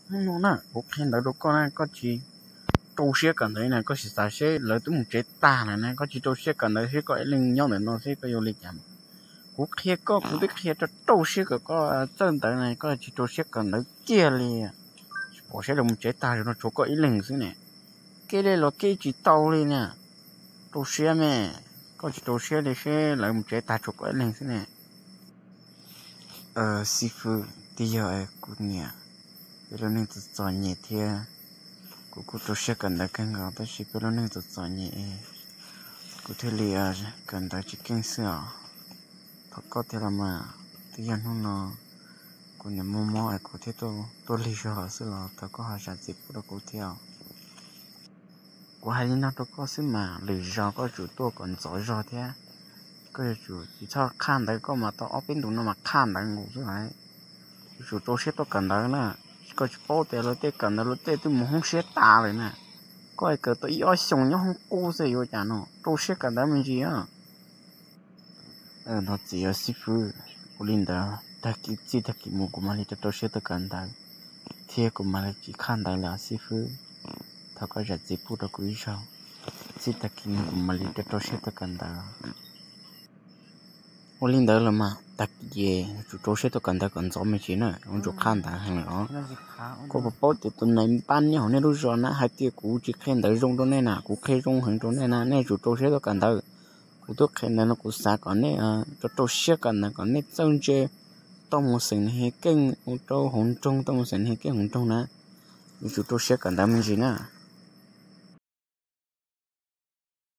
Hnub no na kuv qhia ntawv rau koj na, koj tsis rau siab kawm ntawv na, koj sim xav seb lawv twb mus tsev tag lawm na, koj tsis rau siab kawm ntawv seb koj ib leeg nyob ntawm no seb koj yuav li cas. Kuv qhia koj, kuv twb qhia rau rau siab kom koj txawj ntawv na, koj tsis rau siab kawm ntawv kiag li. Tsis pom seb lawv mus tsev tag zaum no tshuav koj ib leeg xwb ne. Kev li los kev tsis tau li na. Rau siab me, koj tsis rau siab li seb lawv mus tsev tag tshuav koj ib leeg xwb ne. Xib fwb, twb yog kuv niam, peb lub neej txom txom nyem thiab. Kuv kuj rau siab kawm ntawv kawg nkaus tab sis peb lub neej txom txom nyem, kuv thiaj li kawm ntawv tsis keej xwb os. Thov koj thiab los mas, twb yog hnub no kuv niam mob mob es kuv thiaj tuaj lig zog xwb los thov koj ho zam txim pub rau kuv thiab. Kuv hais li no rau koj xwb mas, lwm zaus koj tsum tuaj kom ntxov zog thiab. Koj yuav tsum tsis txhob qhaj ntawv, koj mas tau ob peb ntu no mas qhaj ntawv nkaus xwb lauj. Yuav tsum rau siab tuaj kawm ntawv na. Koj tsis paub tias luag tej kawm ntawv luag tej twb mus hoob siab tas lawm na. Koj kawm tau ib ob xyoos nyob hoob qub xwb yuav cas no, rau siab kawm ntawv me ntsis. Thov txim os xib fwb. Ua li ntawd tag kis txij tag kis mus kuv mam li rau rau siab tuaj kawm ntawv, thiab kuv mam li tsis qhaj ntawv lawm os xib fwb. Thov koj zam txim pub rau kuv ib zaug, txij tag kis mus kuv mam li rau rau siab tuaj kawm ntawv. Ua li ntawd los mas tag kis ces yuav tsum rau siab tuaj kawm ntawv kom ntxov me ntsis na, yuav tsum qhaj ntawv heev lawm os. Koj puas paub tias tus nais npab nyob hauv nej lub zos na hais tias kuv tsis qhia ntawv zoo rau nej na, kuv qhia zoo heev rau nej na, nej yuav tsum rau siab tuaj kawm ntawv. Kuv twb qhia ntawv no kuv xav kom nej rau rau siab kawm ntawv kom nej txawj ntse, tau mus xeem Nais Keej ua rau hauv nroog, tau mus xeem Nais Keej hauv nroog na. Yuav tsum rau siab kawm ntawv me ntsis na.